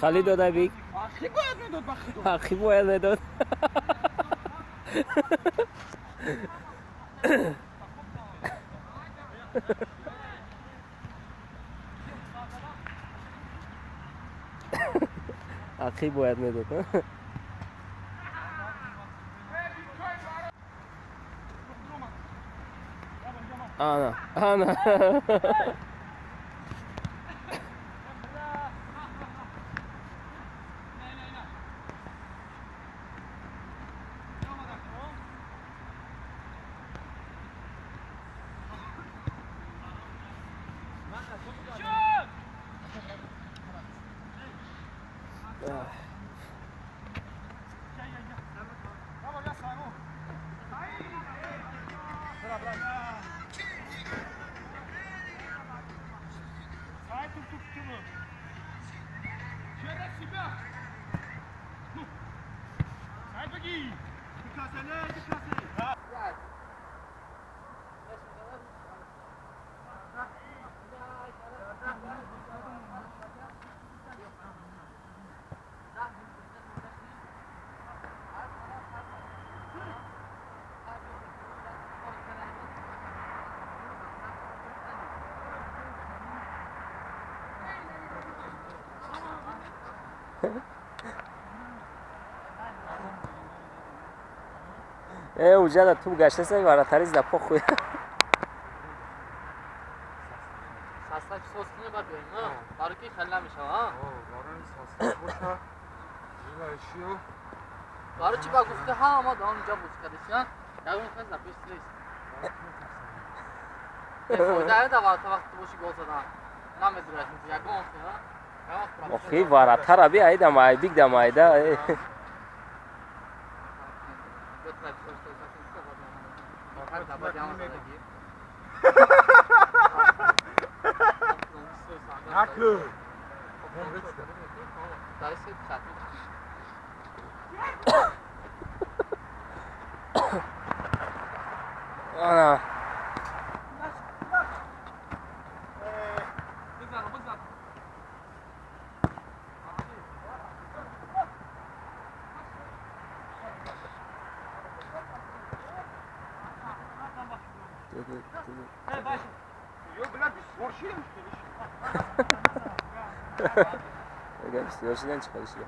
Хали дода бик. Ахи бояд медод ба худо. Ахи бояд медод. Ахи бояд медод. Ана, ана. Э, уҷада туп гаштаса, варатари за похуй. Состав соз кунӣ, баъд биёем, а? Барои ки хеле намешава, а? Барои состав боша. Ина. Барои чи ба гуфта ҳама да онҷа боз кардеси, ягон кас дар пеш нест. Бефоида да варата вақти боши гол задан. Намедурад ягон хел, а? Охи, варатара би айда май бик да майда. Наку. Ана. Бисёр шидан чӣ хел шида?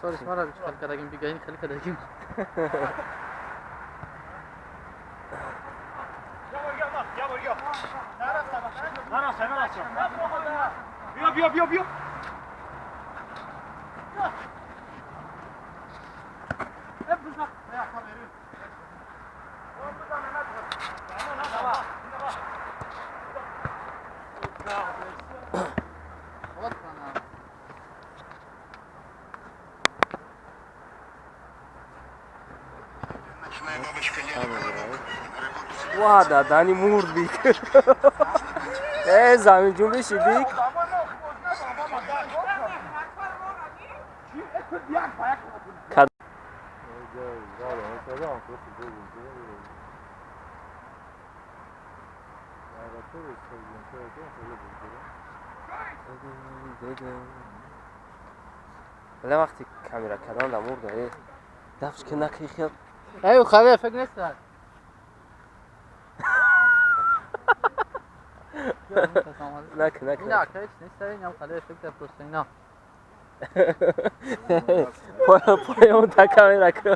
Сориш мара хел кардагим, бигаин хел кардагим. Бیا بیا بیا بیا. Ва, дадани мурд бик. Э, замин ҷунбиши бик. Вале вақти камера кардан да мурда, э. Дафш ки накӣ хел. Эй, хаве эффект нест. Накӣ, накӣ. Ина ҳеч нест, инам хеле эффект просто ина. Поён та камера ку.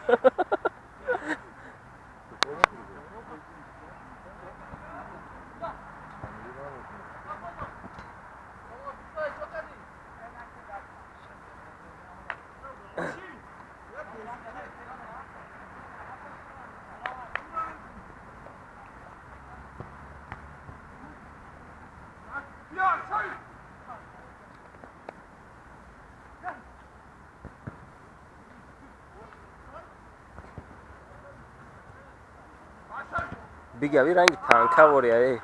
Бигави ранги танка вория, э.